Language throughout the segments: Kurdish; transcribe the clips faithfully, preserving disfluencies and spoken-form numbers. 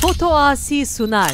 Foto Asi sunar.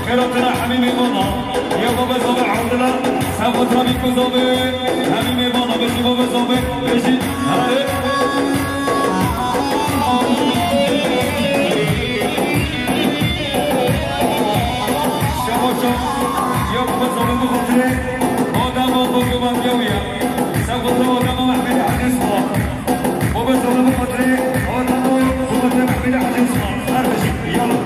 Xêratina hemî mêvana. Ya baba Zobê Evdila, sağ ol, tabii ki Zobê. Hemî mêvana, beşî baba Zobê, beşî. Hadi. Şabaşa. Ya baba Zobê, bu xatirê. Adam ol, bu güven ya. Sağ ol, adam ol, Mehmet Hacı Sıla. Baba Zobê, bu xatirê. Adam ol, bu xatirê, Mehmet Hacı Sıla. Kardeşim, yallah.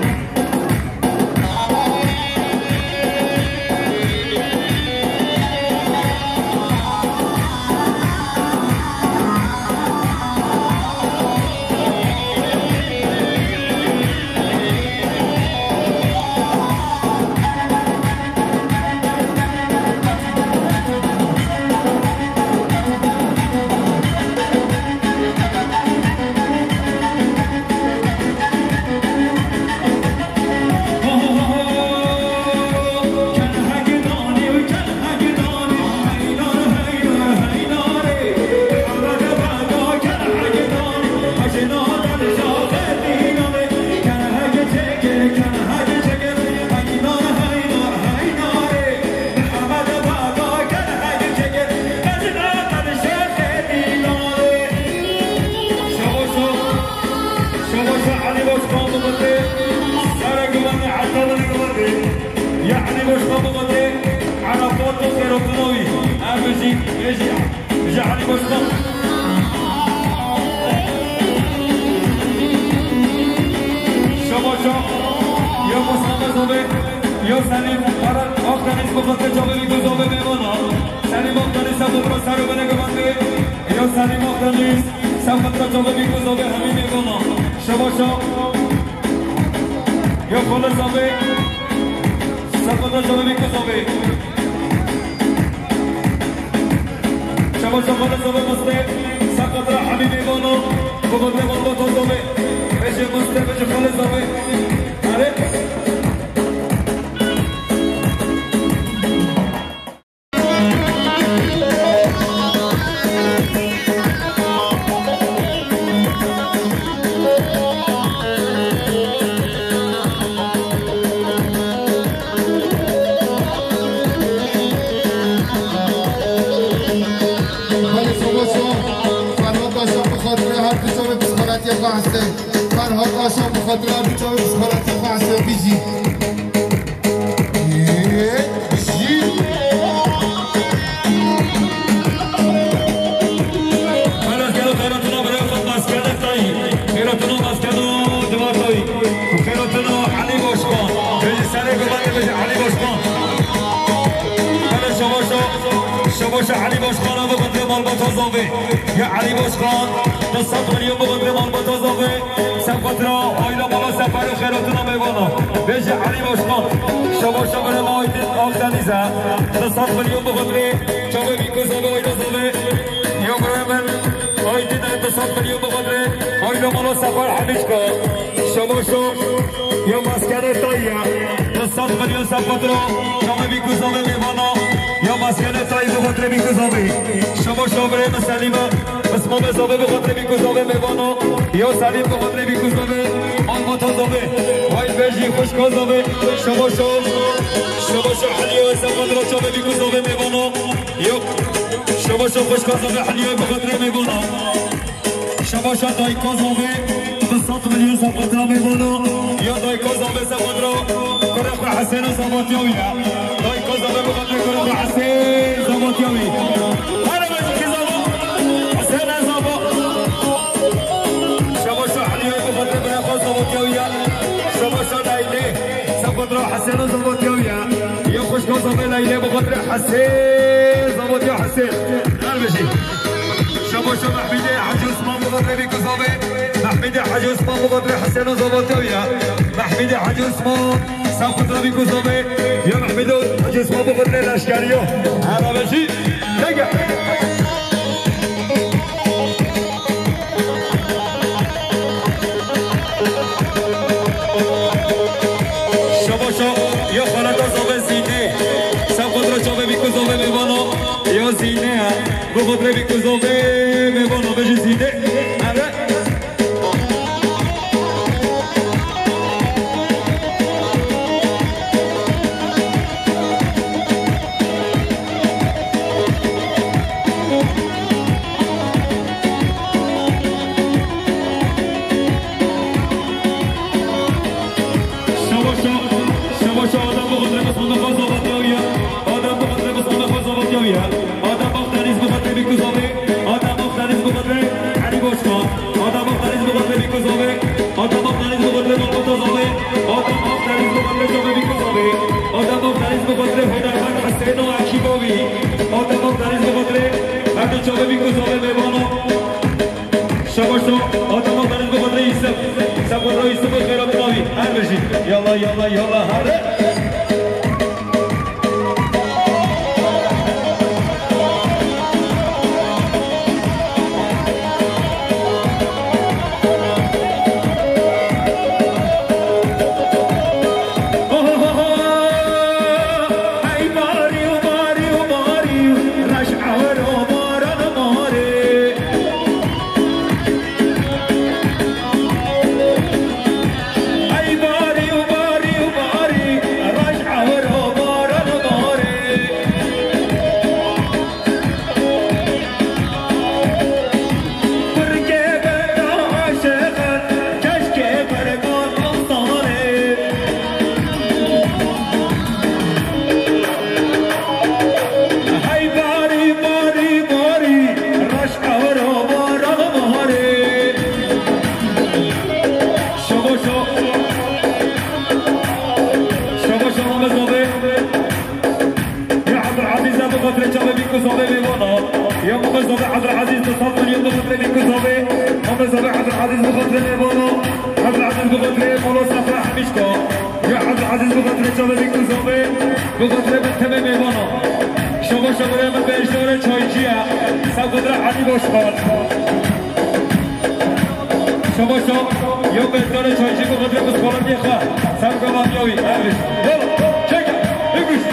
Şabaşa Elî Başkan bibite, sere guvendê, hetalini guvendê. Ya Elî Başkan bibite, Erefat û xêratina wî. Em bijî, bijî, bijî Elî Başkan. Şabaşa, ya Başkan Zobê, ya Selîm, Akdeniz bibite, çavê wî ku Zobê mêvana. Selîm Akdeniz, ser bibite, sere guvendê. Ya Selîm Akdeniz. Sefetra çavê bî ku Zobê hemî mêvana. Şabaşa. Ya Xalid Zobê. Sefetra çavê bî ku Zobê. Şabaşa Xalid Zobê mistê. Sefetra hemî mêvana. Bibite malbata Zobê. Bêje mistê, bêje Xalid Zobê. Erê. Belê, şabaşa, Ferhat Aşa bi xatirê her du çavê psixoletiyê xwe heste. Ferhat Aşa bi xatirê her du çavê psixoletiyê xwe heste. Bijî. Xêratina birayê xwe, maskene tayî. Xêratina maskeno diva tayî. Xêratina Elî Malbata Zavê, ya Elî Başkan, du sed milyon bi xatirê Malbata Zavê, Sefqatra, Ayla Mala Seferê xeyratina mêvana. Bêje Elî Başkan, şabaş şaxirê me Aydin Akdeniz e, du sed milyon bi xatirê, çavê Bîku Zavê, Ayla Zavê, ya birayê min, Aydin e, du sed milyon bi xatirê, Ayla Mala Sefer Hemîşka. Şabaşo, ya Maskene Tayya, du sed milyon Sefqatra, çavê Bîku Zavê mêvana, ya Maskene Tayya bi xatirê Bîku Zavê. Şabaşo birê min Selîme, Mismamê Zavê bi xatirê Bîku Zavê mêvana, ya Selîm bi xatirê Bîku Zavê, Malbata Zavê, vay bêjî xwişka Zavê, şabaşo, şabaşo Heliya Sefqatra çavê Bîku Zavê mêvana, ya şabaşo xwişka Zavê Heliya bi xatirê mêvana. Şabaşa dayika Zavê, du sed milyon Sefqatra mêvana. Ya dayika Zavê Sefqatra, kurê xwe Hesêna Zavatiya wî ye. Dayika Zavê bi xatirê kurê xwe Hesên Zavatiya wî. Here be kî Zava? Hesêna Zava. Şabaşa Elî bi xatirê birê xwe Zavatiya wî ye. Şabaşa Leylê Sefqatra Hesêna Zavatiya wî ye. Ya xwişka Zavê Leylê bi xatirê Hesên Zavatiya Hesên. Her bijî. Şabaşa Mehmîdê Hecî Osman bi xatirê Bîku Zavê. Mehmîdê Hecî Osman bi xatirê Hesêna Zavatiya wî ye. Mehmîdê Hecî Osman, Sefqatra Bîku Zavê. Ya Mehmîdê Hecî Osman bi xatirê leşkeriya. Her bijî. Teke. Şabaşa ya xaleta Zavê Zînê. Sefqatra çavê Bîku Zavê mêvana. Ya Zînê. Bi xatirê Bîku Zavê mêvana bêje Zînê. Eve. Şabaşa, şabaşa Adam bi xatirê Mismamê xwe Zavatiya wî ye. Adam bi xatirê Mismamê xwe Zavatiya wî ye. Adam Akdeniz bi xatirê Bîku Zavê. Adam Akdeniz bi xatirê Elî Başkan. Adam Akdeniz bi xatirê Bîku Zavê. Adam Akdeniz bi xatirê Malbata Zavê. Adam Akdeniz bi xatirê çavê Bîku Zavê. Adam Akdeniz bi xatirê hunermend Hesêna Ekîba wî. Adam Akdeniz bi xatirê her du çavê Bîku Zavê mêvana. Şabaşo, Adam Akdeniz bi xatirê Yusuf. Sefqatra Yusuf xeyratina wî. Her bijî. Yalla, yalla, yalla, here. Ya Abdulaziz bi xatirê çavê Bîku Zavê mêvana. Ya Muxê Zavê Abdulaziz, du sed milyon bi xatirê Bîku Zavê. Muxê Zavê Abdulaziz bi xatirê mêvana. Abdulaziz bi xatirê Mala Sefra Hemîşka. Ya Abdulaziz bi xatirê çavê Bîku Zavê. Bi xatirê min temê mêvana. Şabaşa birê min Bêjdarê Çaycî ye. Sefqatra Elî Başkan. Şabaşa, ya Bêjdarê Çaycî bi xatirê pisporatê xwe. Sefqatra Elî. Yalla, çek, yekuş.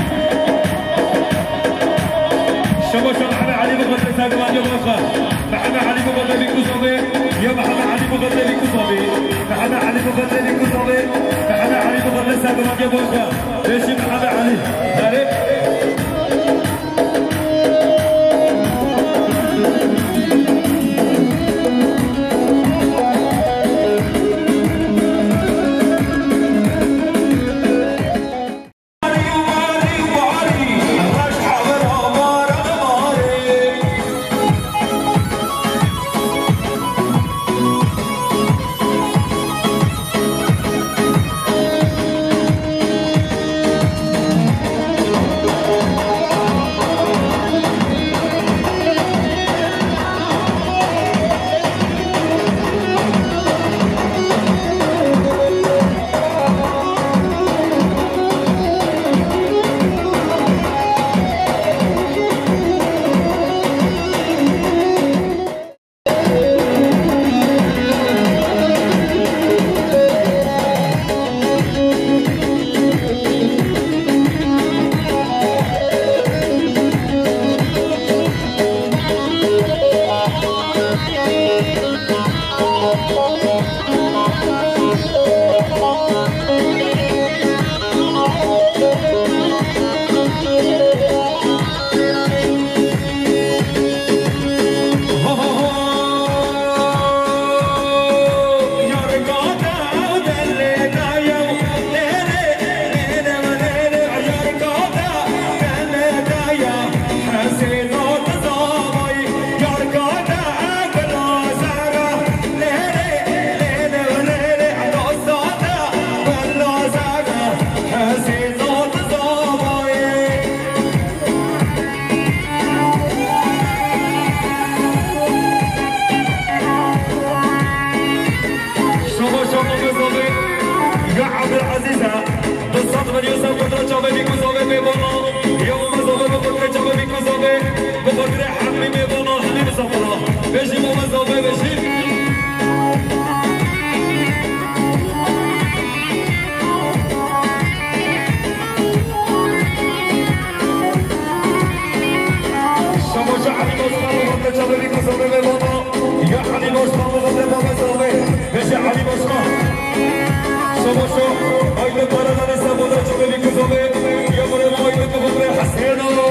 Şabaşa Mihemed Elî bi xatirê Sefqatra Elî xwe. Mihemed Elî bi xatirê Bîku Zavê. Ya Mihemed Elî bi xatirê Bîku Zavê. Mihemed Elî bi xatirê Bîku Zavê. Mihemed Elî bi xatirê Sefqatra Elî xwe. Bêjî Mihemed Elî. Herê. Ya Abdulaziz, du sed milyon ser xatir çavê bî ku zavê mêvana. Ya Mama zavê bi xatir çavê bî ku zavê, bi xatir hemî mêvana, hemî misafira. Bêjî Mama zavê bêjî. Şabaşa Elî Başkan, bi xatir çavê bî ku zavê mêvana. Ya Elî Başkan, bi xatir bavê zavê. Bêje Elî Başkan. Şabaşo, Aydın Karadeniz'e bu da çok büyük kızı ve Yavrum Aydın Kıvırlı Hüseyin oğlu.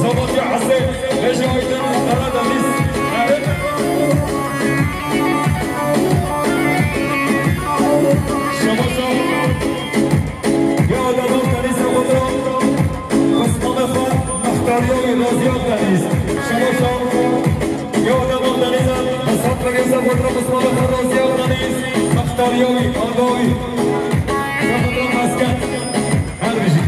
Zavallı Hüseyin, Bêje Aydın Karadeniz. Evet. Şabaşo, ya adamın tanesi budur. Kısmı mefa, muhtar yok, razı yok deniz. Şabaşo, Yo, da Bogdanîza, Mesut Begê, Zafar Mustafa, Ferroz Yavdanîz, Mextar Yavî, Agavî, Zafar Mesken, her bijî.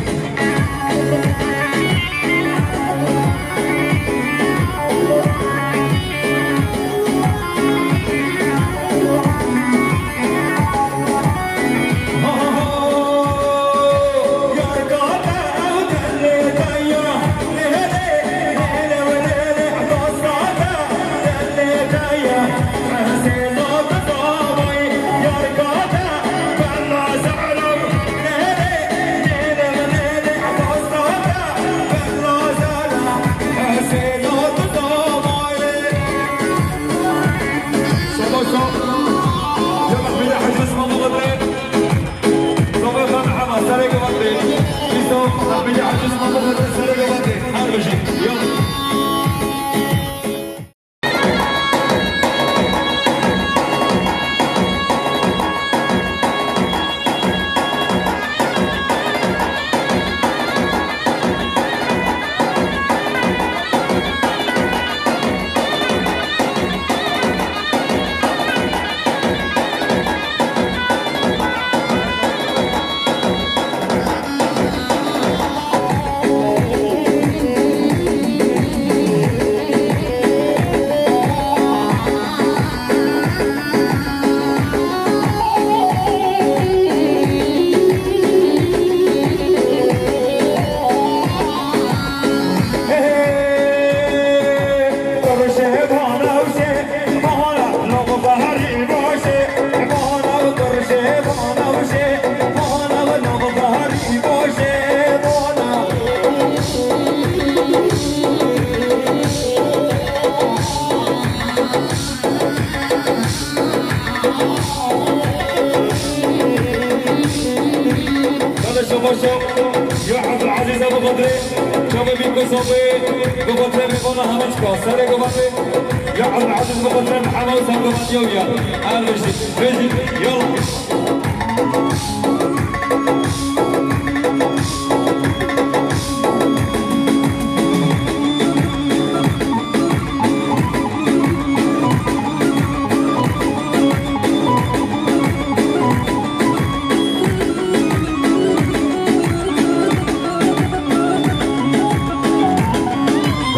Şabaşo, ya Abdulaziz Abu Badri, çavê bî ku zavê, bi xatirê mêvana hemî çika, serê ku vatê, ya Abdulaziz bi xatirê Mihemed û ser ku vatê ya, her bijî, bijî, yallah.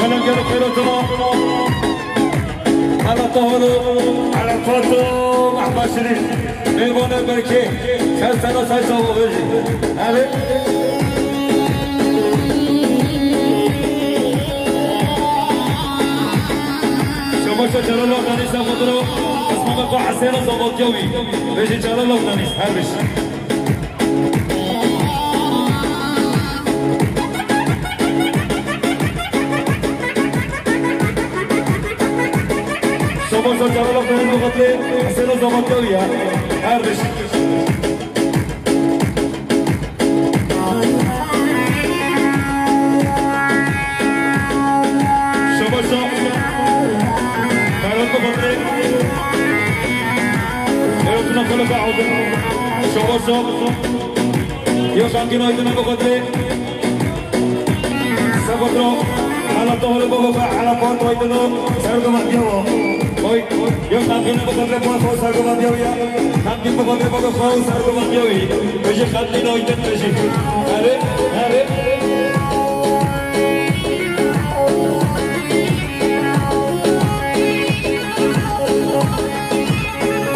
Belengê li xêra tuna. Ala Tahalo, Ala Fato, Mehmet Şirin. Mêvanê berkê, her sena ser çava vejî. Erê. Şabaşa Celal Akdeniz Zafadro, Osman Baba Hüseyin Zavalkyavi. Vejî Celal Akdeniz, her bijî. Şabaşa Celal Akdeniz Zafadro, Hüseyin Zavalkyavi ya. Her bijî. Şabaşa. Ferhat Babatê. Erotuna Xalifa Aydın. Şabaşa. Yaşangin Aydın Babatê. Sabotro. Ala Tohlu Baba, Ala Pat Aydın. Sergu Matyawa. Oy. Yo, xemgîn bixwe bixwe, serguvan diyawî ya. Xemgîn bixwe bixwe, serguvan diyawî. Bêjî xemgîn oytin bêjî. Erê, erê.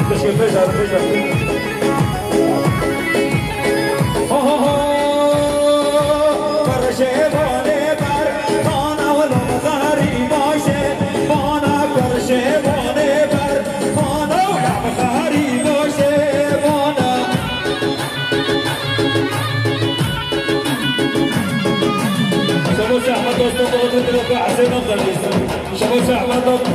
Bêjî, bêjî, bêjî.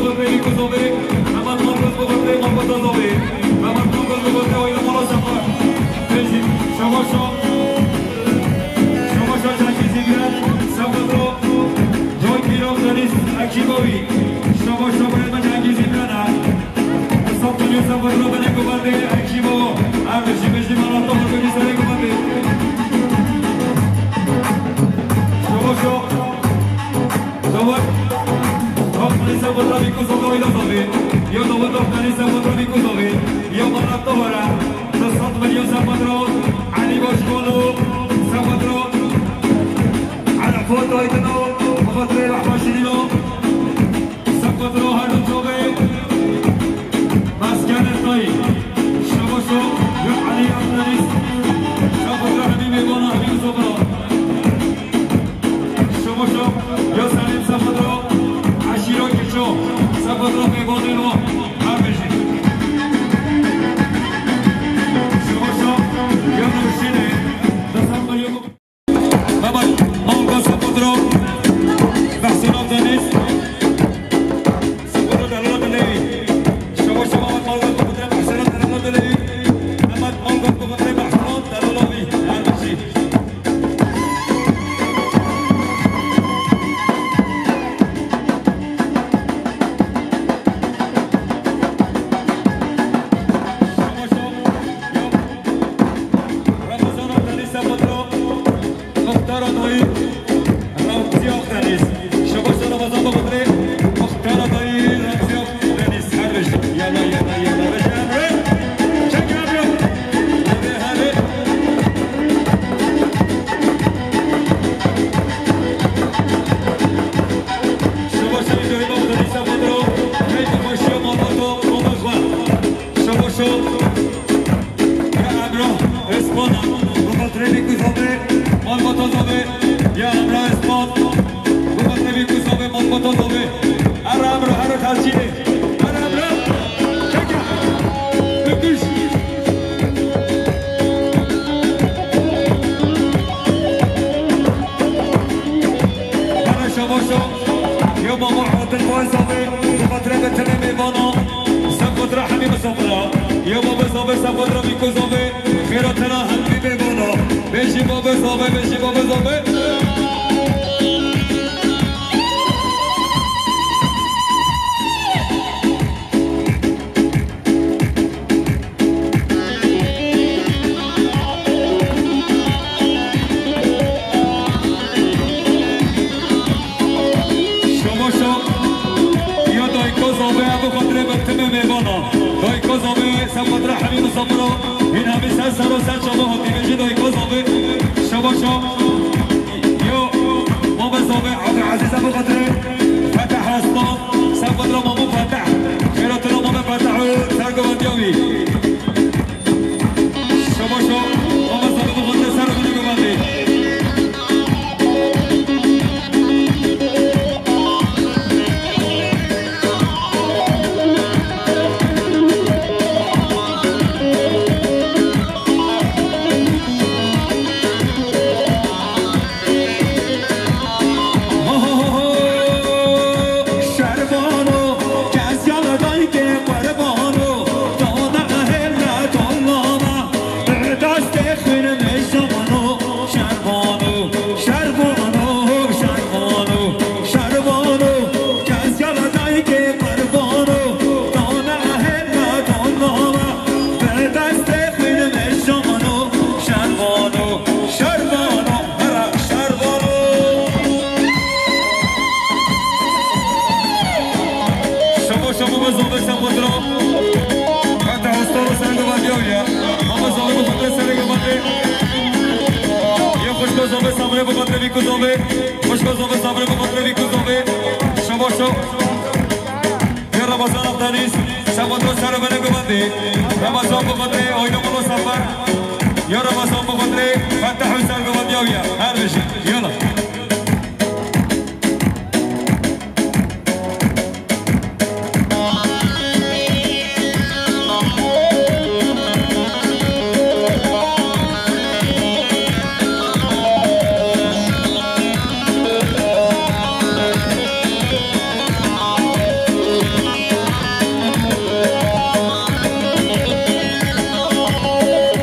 Bogotê Lîkûzovê, Mehmet Markus Bogotê Markus Azovê, Mehmet Markus Bogotê Oyna Molo Sefer. Pêşî Şamaşa, Şamaşa Cengîz Îmren, Sefer Joy Kîrov Deniz Ekîbowî, Şamaşa Brêmen Cengîz Îmren e. Sab Deniz Sefer Robene Gobardê Ekîbo. Top tenîsa Badrabî Kuzovê, Oyla Zovê. Ya Dawid top tenîsa Badrabî Kuzovê. Ya Barat Tavara. Du sed milyon Sapadro. Elî Başkolo. Sapadro. Arafat Aydino. Bahadır Rahmaşirino. Sapadro Harun Zovê. Maskene Tay. Şabaşo. Ya Elî Abdeniz. Sapadro Habîbê Bana Habîb Zovra. Şomoşo, yo Selim Sefadro, Eşîro Kiço, Sefadro Pêgonê Lo, her bijî. Şomoşo, yo Nurşînê, Desem Beyoko. Mehmet Mango Sefadro, Behsona Deniz, Sefadro Delal Dilewî. Şomoşo Mehmet Mango Sefadro, Behsona Delal Dilewî. Mehmet Mango Sefadro, Behsona Delal Dilewî. Her bijî. Şomoşo, ya Emrah Osman, Murat Rebî Kuzovê, Malbata Zovê, ya Emrah Osman, Murat Rebî Kuzovê, Malbata Zovê. Her Emrah, her Xelçînê. Her Emrah. Çeke. Öpüş. Her şabaşo. Ya Mama Adil Fayzovê, Murat Rebî Temê Mêvana, Sefadra Hemî Misafira. Ya Mama Zovê, Sefadra Bî Kuzovê. Xêra te re hemî bê bana. Bêjî babê zave, bêjî babê zave. Şabaşo. Ya dayka zave, ev xatirê bi timê mêvana. Dayka zave, Sefadra Hemî Misafira. Hîn hemî ser ser û ser çava hatî bêjî dayika zave. Şabaşo. Yo, mame zave Abdulaziz Abu Xatirê. Fetah Aslan. Sefadra mame Fetah. Xêratira mame Fetah û sergovendiya wî. Şabaşo. Mame zave Abu Xatirê ser û bini govendê. Şemo şemo be zove Sefadra. Heta hostoro serê govendê ya. Ama zove bu xatirê serê govendê. Ya xweşko zove Sabrê bu xatirê Bî Kuzovê. Xweşko zove Sabrê bu xatirê Bî Kuzovê. Şemo şo. Ya Ramazan Akdeniz. Sefadra serê bene govendê. Ramazan bu xatirê Oyna Molo Safa. Ya Ramazan bu xatirê Fetah û serê govendê ya. Her bijî. Yala.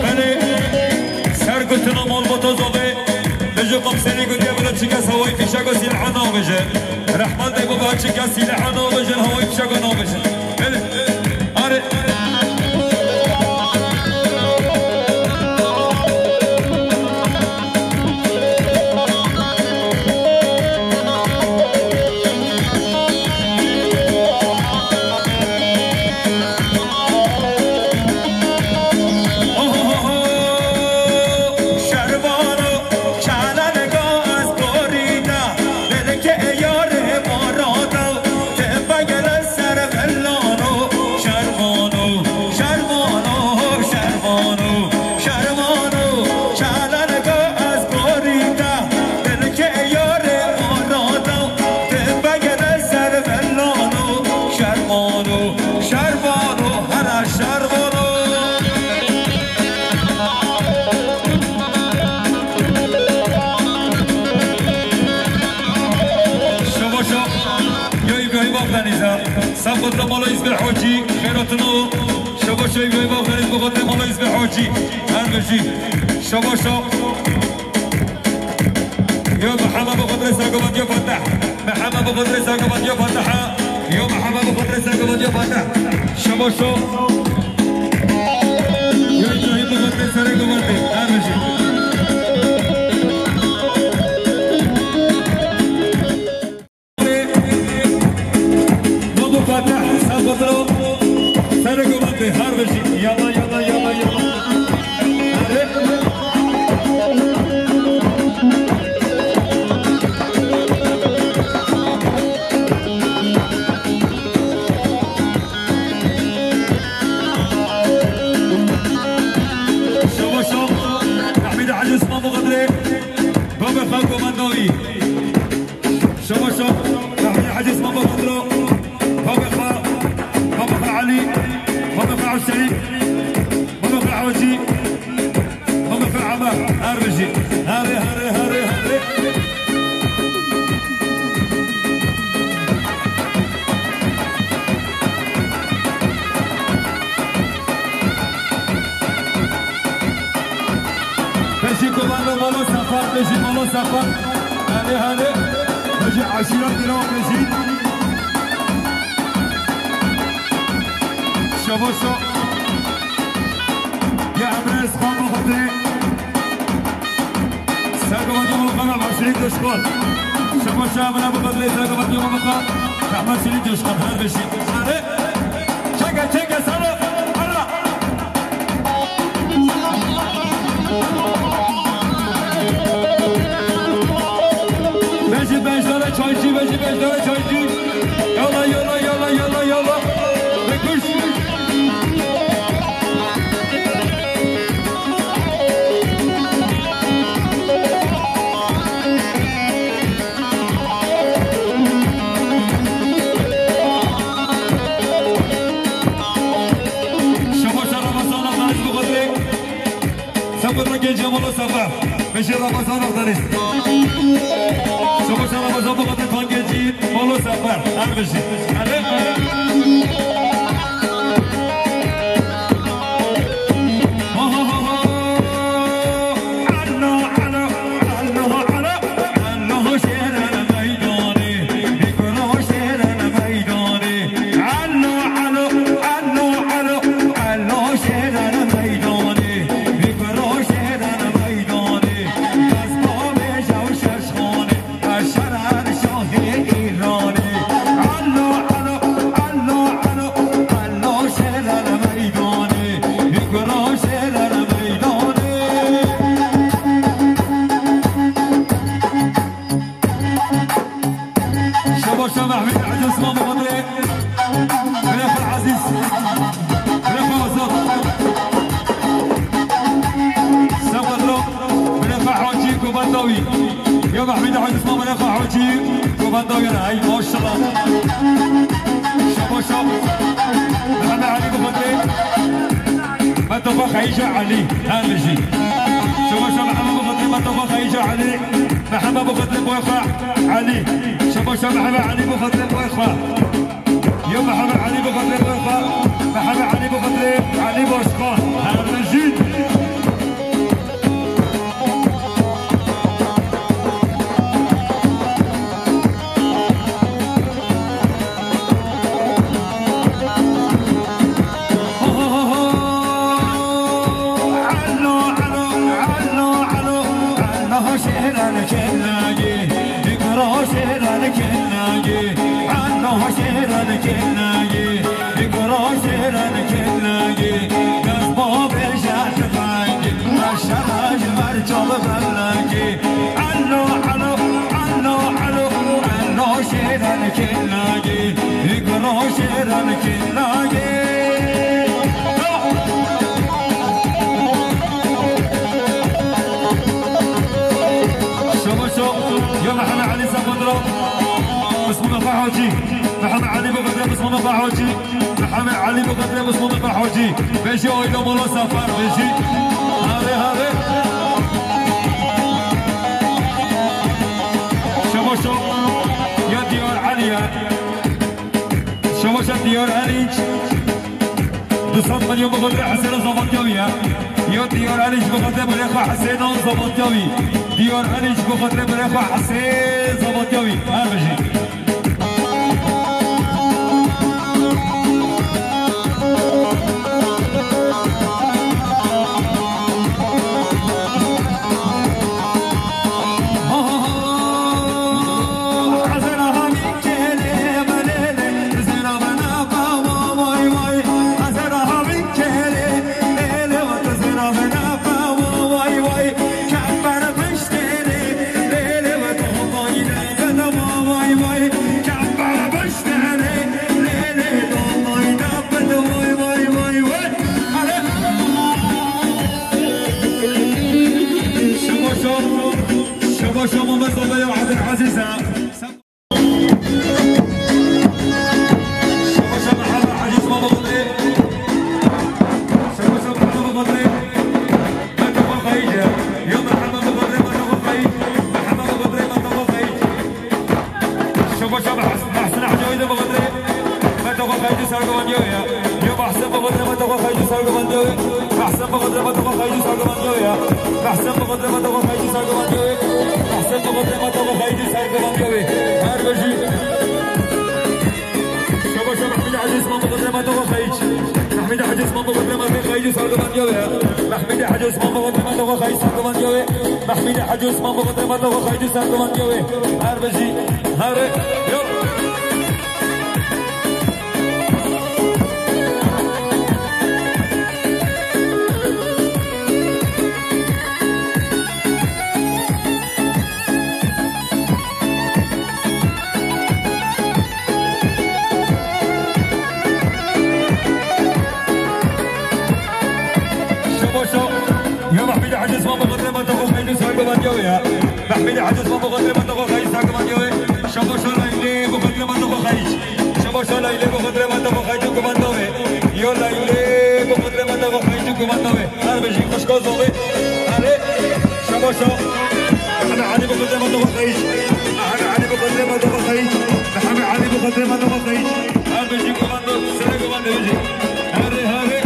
Belê, sergotina malbata zovê. Li ji qamserî gotiye bila çi kes hawayî fîşeka sîleha nabêje. Rehmet dê baba çi kes sîleha nabêje, hawayî fîşeka nabêje. Belê. Are. Mala Îzbê Hacî, xêratino. Şabaşa Îbrahîm Avdeniz, bi xatirê Mala Îzbê Hacî. Her bijî. Şabaşa. Ya Mehema, bi xatirê sergobandiya Fatih. Mehema, bi xatirê sergobandiya Fatih. Ya Mehema, bi xatirê sergobandiya Fatih. Şabaşa. Ya Îbrahîm, bi xatirê serê govendê. Her bijî. Babo Fatih, Sabotro, Serê Govendê, her bijî. Yala, yala, yala, yala. Şabaşa, Mehmîd Hacî Osman Muxadrê, Baba Xan Komandowî. Şabaşa, Mehmet Hacî Osman Babatro, Babaxa, Babaxa Elî, Babaxa Huseyîn, Babaxa Hacî, Babaxa Emir, her bijî. Herê, herê, herê, herê. Beşî Kovanda Molo Safar, beşî Molo Safar. Hadi, hadi. Beşî Aşîra Dîna, beşî. Şabaşo. Ya Emre Esma Muhdi. Sergovatî Molo Kana Başî Duşkol. Şabaşo Emre Muhdi, Sergovatî Molo Kana. Rahmet Şirin Duşkol. Her beşî. Hadi. Çeke, çeke, sarı. Arra. Vejî beş dane çaycı, vejî beş dane çaycı. Yala, yala, yala, yala, yala. Ve kuş. Şabaşa Ramazan Akdeniz bu kadar. Sen bu da genç Molo Sefer. Beşir Ramazan Akdeniz. Şabaşa Ramazan bu kadar, tan genci Molo Sefer. Her beşi. Hadi. Şabaşa Mehmet Hacı Osman Babadır. Birê xwe Ezîz. Birê xwe Azad. Sabadro. Birê xwe Hacî Govendawî. Ya Mehmet Hacı Osman, birê xwe Hacî Govendawî. Ay maşallah. Şabaşa. Mehmet Ali Babadır. Metofa Xeyîca Elî, her bijî. Şabaşa Mehema Bixatirê Metofa Xeyîca Elî, Mehema Bixatirê Boyxa Elî. Şabaşa Mehema Elî Bixatirê Boyxa. Ya Mehema Elî Bixatirê Boyxa, Mehema Elî Bixatirê Elî Başkan, her bijî. Alo, alo, alo, alo, alo, şêran kênagê, hikro şêran kênagê. Şabaşo, ya Mehmet Ali Safadra, Osman Afa Hacı, Mehmet Ali Bogada, Osman Afa Hacı. Mihemed Elî bi xatirê Osman Afa Hacî. Bejî Ayda Mala Sefer bejî. Hare hare. Şabaşo ya Diyar Elî ye. Şabaş Diyar Elîç. Du sed milyon bi xatirê Hesên Zamantyavî ye. Ya Diyar Elîç bi xatirê birê xwe Hesên Zamantyavî. Diyar Elîç bi xatirê birê xwe Hesên Zamantyavî. Her bijî. Şebaşa Mehmet Zade ya Abdülazîz ha. Şebaşa Mehmet Hacı Osman Babadır. Şebaşa Mehmet Babadır. Mehmet Babadır. Ya Mehmet Babadır, Mehmet Babadır. Mehmet Babadır, Mehmet Babadır. Şebaşa Mehs-, Mehsin Hacı Aydın Babadır. Mehmet Babadır, Sargıvan diyor ya. Ya Mehsin Babadır, Mehmet Babadır, Sargıvan diyor. Mehsin Babadır, Mehmet Babadır, Sargıvan diyor ya. Mehsin Babadır, Mehmet Babadır, Sargıvan diyor. Mehsin Babadır, Mehmet Babadır, Sargıvan diyor. Her böcü. Şebaşa Mehmet Hacı Osman Babadır, Mehmet Babadır. Mehmet Hacı Osman Babadır, Mehmet Babadır, Sargıvan diyor ya. Mehmet Hacı Osman Babadır, Mehmet Babadır, Sargıvan diyor. Mehmet Hacı Osman Babadır, Mehmet Babadır, Sargıvan diyor. Her böcü. Her. Yok. Şebaşa. Ya Mehmet Hacı Osman Babadır, Mehmet Babadır, Sargıvan diyor ya. Mehmet Hacı Osman Babadır, Mehmet Babadır, Sargıvan diyor. Şebaşa Laylê bi xatirê Mehmet Babadır. Şebaşa Laylê bi xatirê Mehmet Babadır, Kumandavê. Ya Laylê bi xatirê Mehmet Babadır, Kumandavê. Her bijî xwişka zolê. Erê. Şebaşa. Mehmet Elî bi xatirê Mehmet Babadır. Mehmet Elî bi xatirê Mehmet Babadır. Mehmet Elî bi xatirê Mehmet Babadır. Her bijî kumando. Sere kumando bijî. Erê, erê.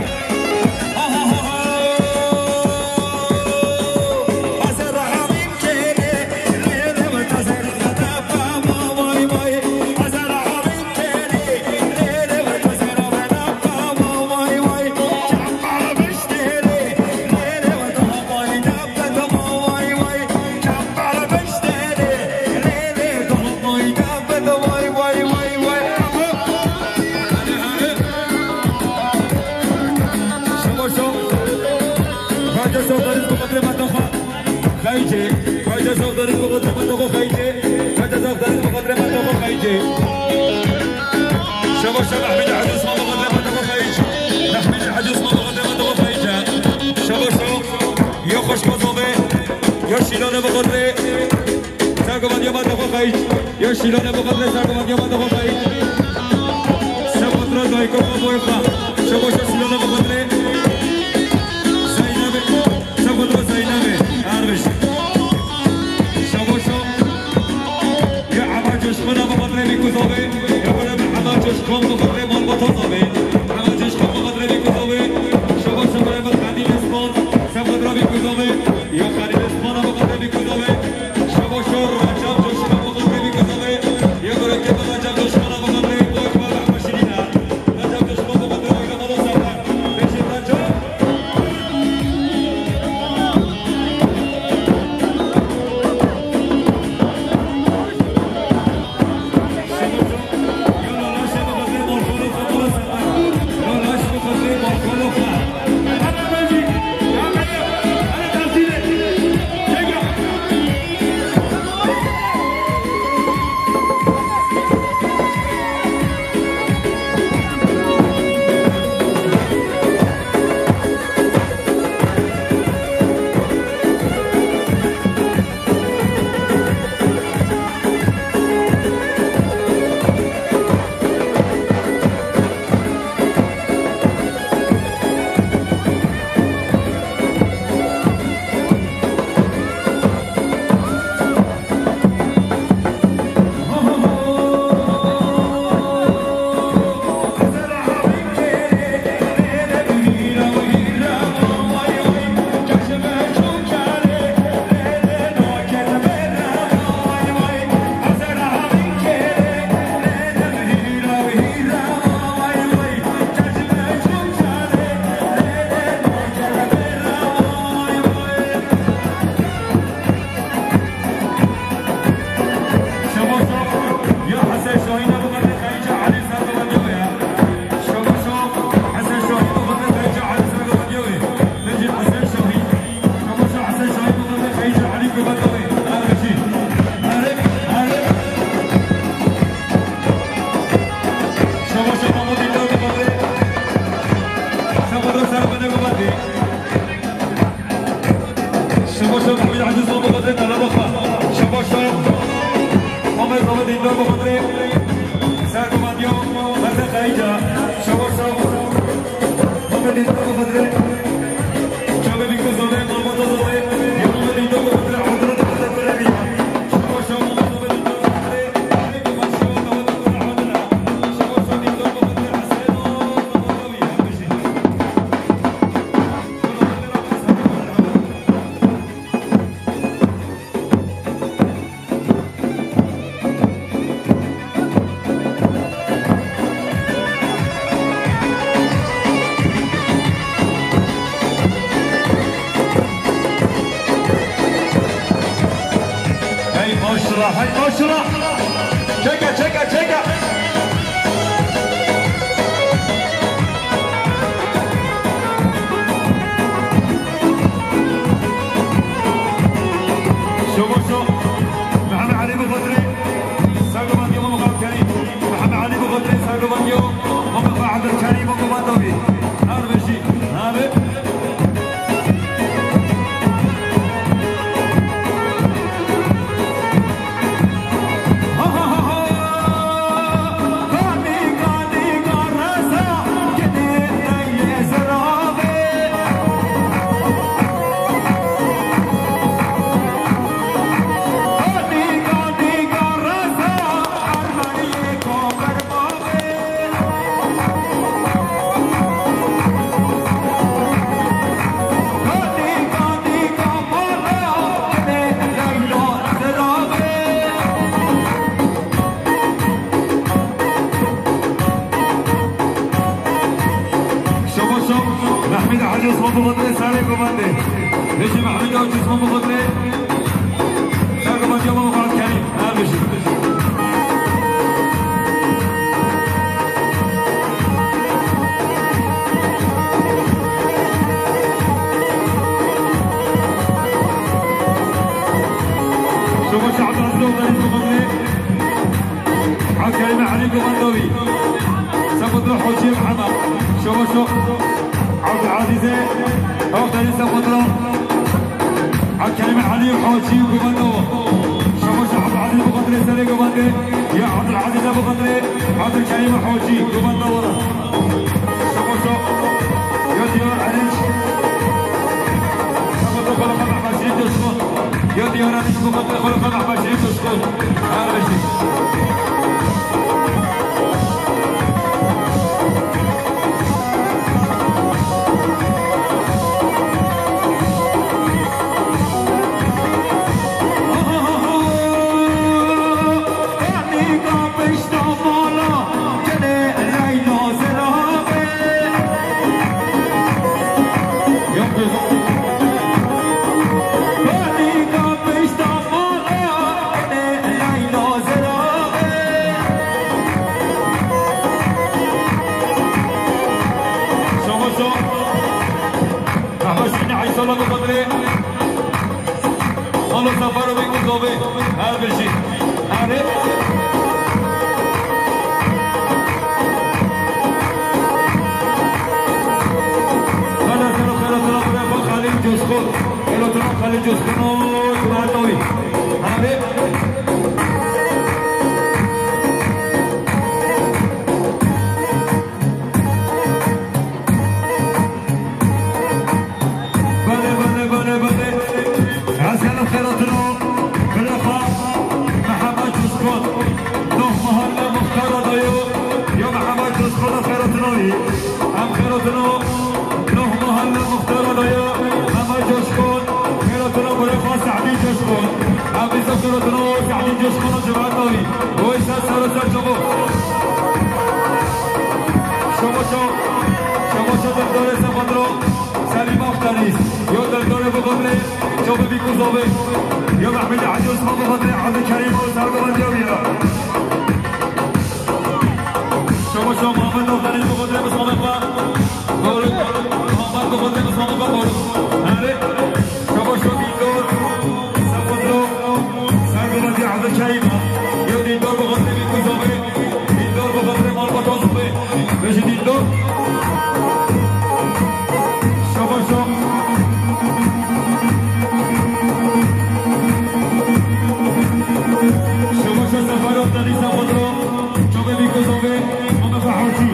Xeyce, xeyce zaf derin bi xatirê Mehmet Oxo xeyce. Xeyce zaf derin bi xatirê Mehmet Oxo xeyce. Şebaşa Mehmîdê Hecî Osman bi xatirê Mehmet Oxo xeyce. Mehmîdê Hecî Osman bi xatirê Mehmet Oxo xeyce. Şebaşa ya xweşka zaf e, ya şîlane bi xatirê Sergovan ya Mehmet Oxo xeyce. Ya şîlane bi xatirê Sergovan ya Mehmet Oxo xeyce. Seba tira dayika xwe boy xwe. Şebaşa şîlane bi xatirê Zeynebê. Seba tira Zeynebê. Erbiş. Şebaşa. Ya Hema Coşkun'a bi xatirê Bîkûzavê. Ya bire bi Hema Coşkun bi xatirê malbata zavê. Hema Coşkun bi xatirê Bîkûzavê. Şebaşa bire bi Xelîl Osman. Seba tira Bîkûzavê. Ya Xelîl Osman'a bi xatirê Bîkûzavê. Hey maşallah, hey maşallah. Çeke, çeke, çeke. Şoboşo, Mehmet Ali Bixotirê, sergobandiyo Mehmet Abdülkerim. Mehmet Ali Bixotirê, sergobandiyo Mehmet Abdülkerim, komando bî. Her beşî, her. Şoboşo, Mehmet Hacı Osman Bixotirê, serê komandê. Hêjî Mehmet Hacı Osman Bixotirê, serê komandê, Mehmet Kerim. Her bijî. Şoboşo Abdülaziz Oğuzhan'ı Bixotirê. Abdülkerim Ali Komandovî. Sekutro Hocî Muhammed. Şoboşo Abdülazîz'e. Aferin Sekutro. Abdülkerim Ali Hocî Komando. Şoboşo Abdülaziz Bixotirê serê komandê. Ya Abdülazîz'e Bixotirê. Abdülkerim Hocî Komando. Şoboşo. Ya Diyar Erinç. Sekutro Xolofa Mehmet Şirîn Coşkun. Ya Diyar Erinç Bixotirê Xolofa Mehmet Şirîn Coşkun. Her bijî. Şoboşo. Mehmet Şirîn Eysal'a Bixotirê. Xalo Sefero bî ku zobê. Her bijî. Her ê. Xalo Sefero, Xalo Sefero, Xalo Sefero, Xalîl Coşkun. Xalo Sefero, Xalîl Coşkun, o, Kuratovi. Her ê. Belê, belê, belê, belê. Ez gelek xêratin o. Bilexa Mehemmed Coşkun. Noh mahalle muxtara da yo. Yo Mehemmed Coşkun xêratin o. Em xêratin o. Noh mahalle muxtara da yo. Mehemmed Coşkun. Xêratin o, bilexa Sehdî Coşkun. Em bize xêratin o. Sehdî Coşkun o cemaat o. Oy ser ser ser çabuk. Şoboşo, Şoboşo derdorê Sefandro, Selîm Aftanî, yo derdorê Bixotirê, Çobê Bîkûzovê, yo Mehmedê Hecî Osman Bixotirê, Abdulkerîm û Sergovan Cewîra. Şoboşo, Muhammed Aftanî Bixotirê, Mustafa Doğru, Muhammed Bixotirê, Mustafa Doğru. Erê, Şoboşo Dîndor, Sefandro, Sergovan Abdulkerîm, yo Dîndor Bixotirê Bîkûzovê. Dîndor Bixotirê Malbata Zobê. Bêjî Dîndor. Şoboşo. Şoboşo Sefero Danî Sefodro, çavê Bîkuzovê, Mustafa Hacî.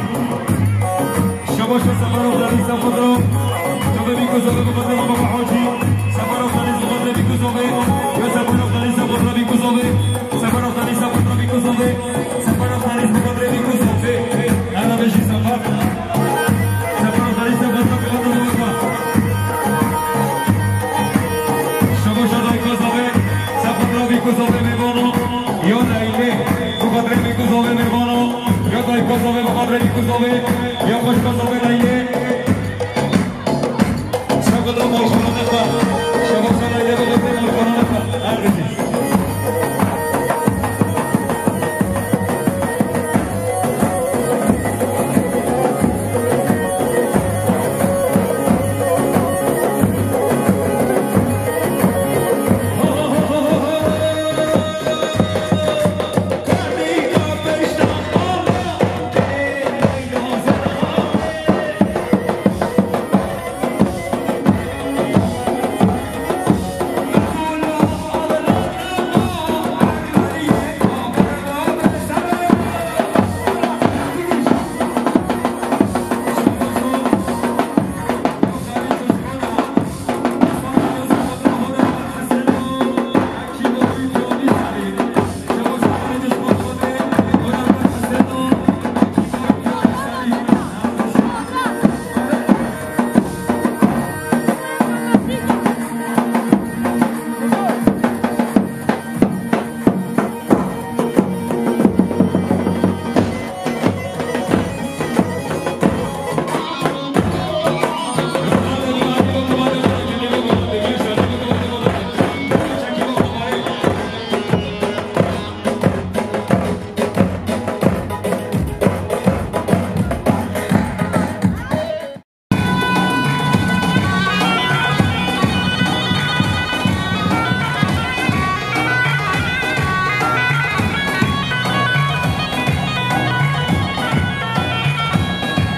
Şebaşa Seferov Danî Sefodro, çavê Bîkuzovê, Mustafa Hacî. Seferov Danî Sefodro Bîkuzovê, ya Seferov Danî Sefodro Bîkuzovê. Seferov Danî Sefodro Bîkuzovê, Seferov Danî Sefodro Bîkuzovê. Ela bêjî Sefer. Seferov Danî Sefodro Bîkuzovê. Şebaşa Dayka Zavê, Sefodro Bîkuzovê mêvano. Ya Leylê, bi xatirê Bîkuzovê mêvano. Ya Dayka Zavê, bi xatirê Bîkuzovê. Ya xweşka Zavê Leylê. Şevketa malxananê xwe. Şevketa Leylê, bi xatirê malxananê xwe. Her bijî.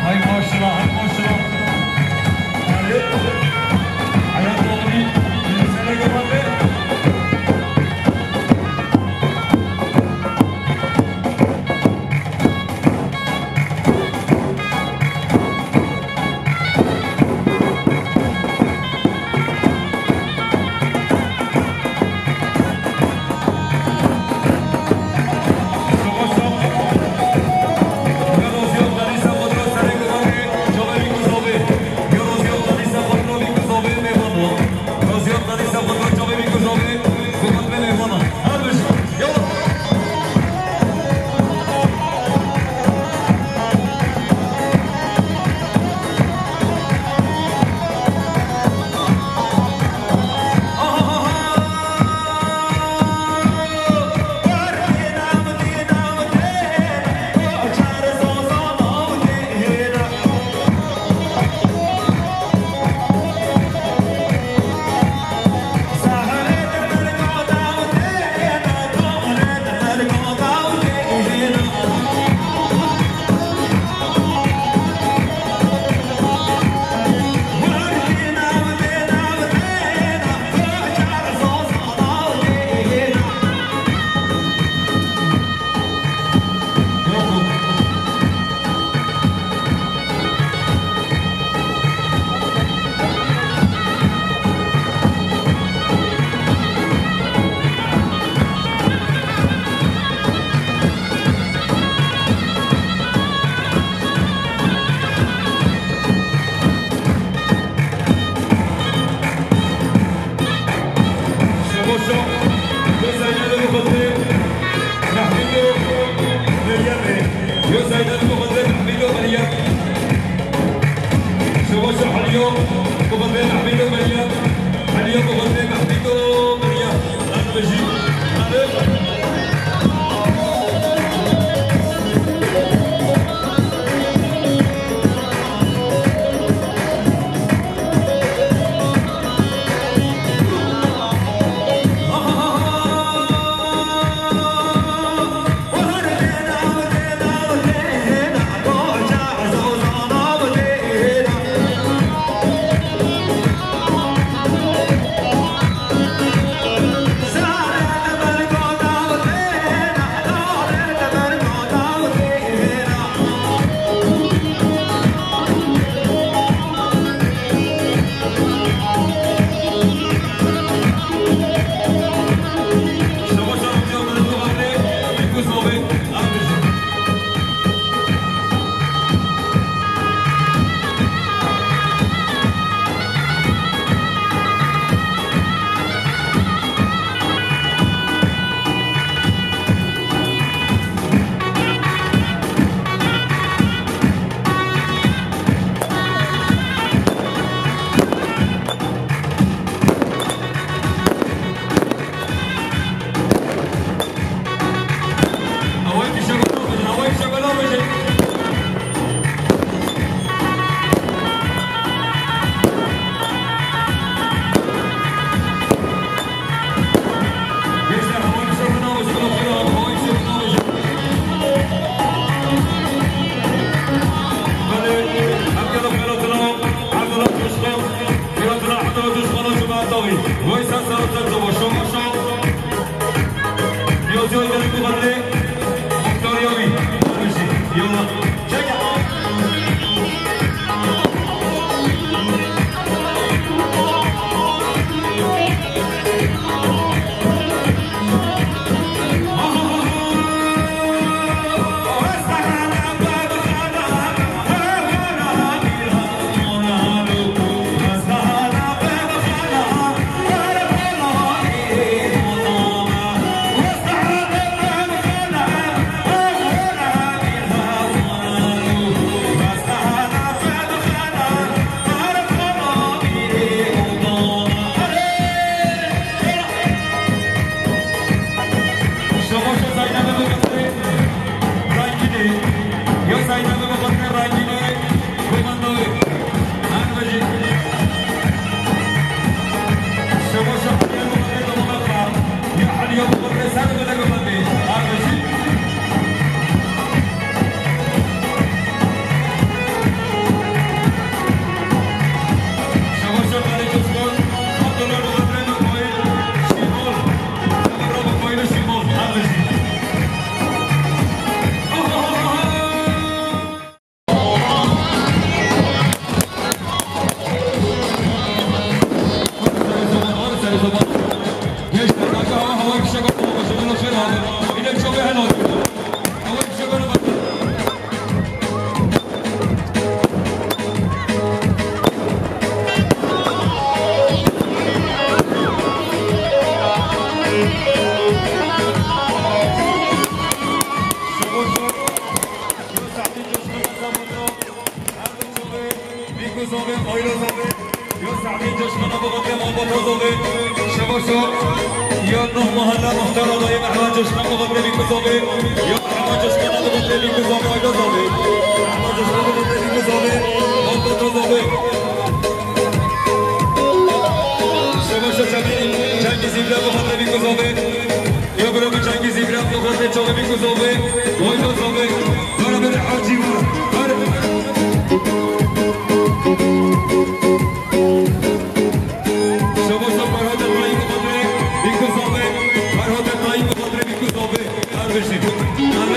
Hay maşallah, hay maşallah. Hayat oğlu, bir sene kapattı. Şebaşa, yo Zeynep bi xatirê Mehmîd û Meryemê. Yo Zeynep bi xatirê Mehmîd û Meryem. Şebaşa Heliya, bi xatirê Mehmîd û Meryem. Heliya bi xatirê Mehmîd û Meryem. Her bijî. Tozovê, şebaşo, ya neh mahalla muhtara dayê Mehmet Coşkan Baba Tevî Kuzovê, ya Mehmet Coşkan Baba Tevî Kuzovê, Ayda Zovê, Mehmet Coşkan Baba Tevî Kuzovê, Ayda Tozovê. Şebaşo Cemîl, Cengiz İbrahim Baba Tevî Kuzovê, ya bira bi Cengiz İbrahim Baba Tevî Kuzovê, Ayda Zovê, beraber Hacı var, beraber. Şebaşo Ferhat Tayyip Kadri, Bîkû Zobê, Ferhat Tayyip Kadri, Bîkû Zobê. Her bijî. Her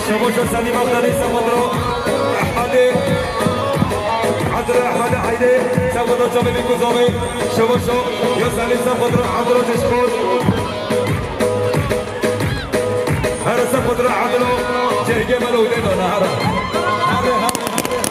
Şebaşo Selîm Axtanî, Sefotro Ehmedê, Adro Ehmedê Eydê, Sefotro Çavê Bîkû Zovê, Şebaşo ya Selîm, Sefotro Adro Cişkot. Here Sefotro Adro, Cehgê Melo Udê dona, here. Here, here, here, here.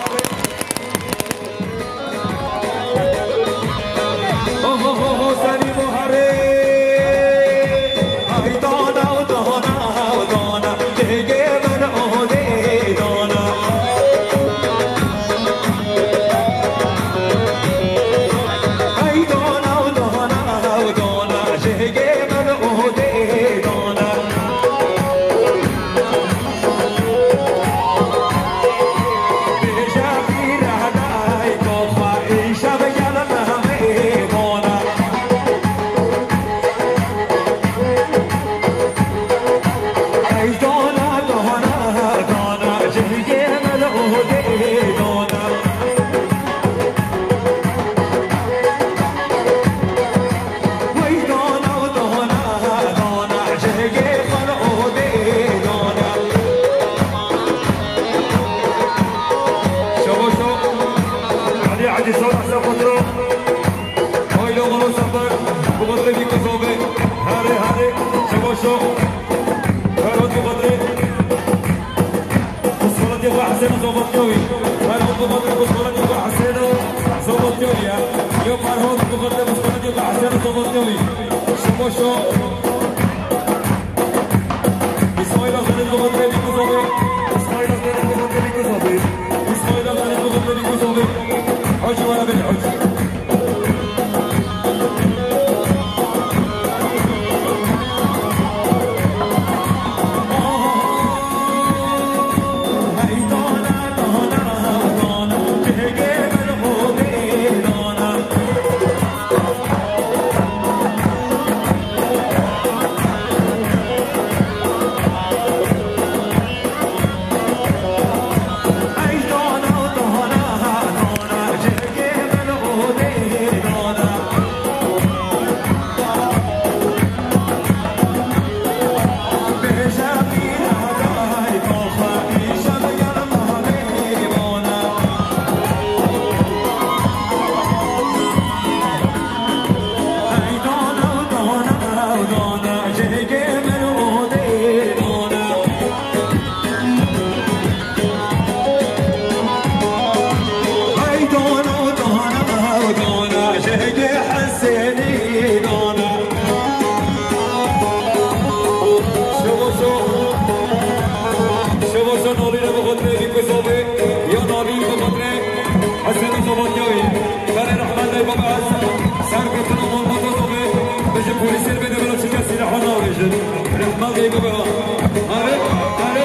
Şebaşo Elî Ecî Sala Sefotro. Haylo Molo Sefer. Kubatli Bîkû Zovê. Here, here. Şebaşo. Ferhat Kubatli. Kuskolatê xwe Heseno Zobatnewî. Ferhat Kubatli kuskolatê xwe Heseno Zobatnewî ya. Yo Ferhat Kubatli kuskolatê xwe Heseno Zobatnewî. Şebaşo. İsmail Hasan'ın kubatli Bîkû Zovê. İsmail Hasan'ın kubatli Bîkû Zovê. İsmail Hasan'ın kubatli Bîkû Zovê. Hacı var abi, hacı. Hesen Zobatyawî, berê rehmet ey baba ez, serketina Muhammed Ozovê, bêje polîsên bêde bila çike sîleha navêjin. Rehmet ey baba. Are, are.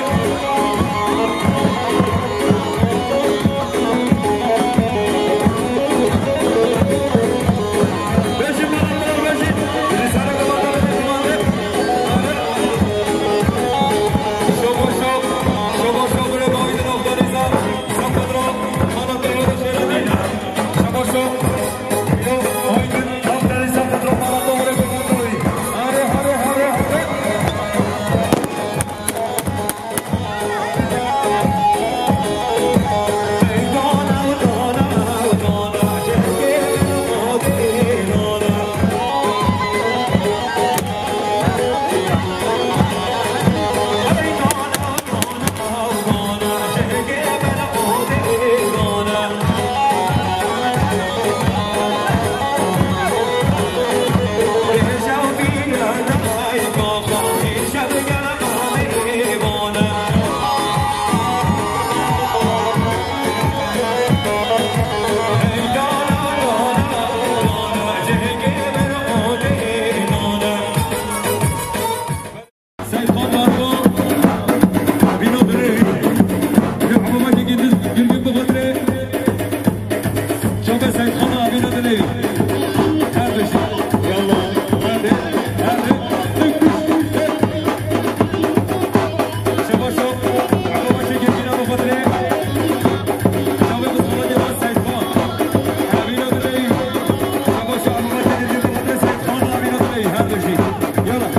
Bêjin baba, bêjin. Risale baba, baba, baba. Are. Şobo şob, şobo şob, bire bavî de nokta nîza. Seyda Darba, Avîna Dilê, Rehmeke Gilgin bixatire. Çape Seyda Avîna Dilê. Kardeşim, yallah, hadi, hadi. Şabaş ol, Avîna bixatire. Çape Seyda Avîna Dilê. Şabaş ol, Avîna Dilê. Kardeşim, yallah.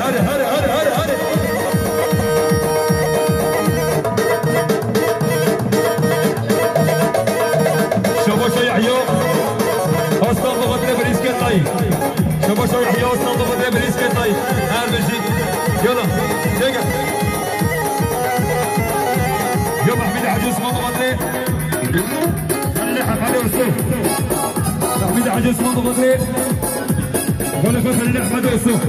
Hadi, hadi, hadi, hadi. Şabaşa Yahya. Aslan baba bile bir isket dayı. Şabaşa Yahya, Aslan baba bile bir isket dayı. Her bir şey. Yala. Gel gel. Ya Mahmud Hacı Osman baba bile. Hadi Hacı Osman. Hadi Osman. Hadi Osman.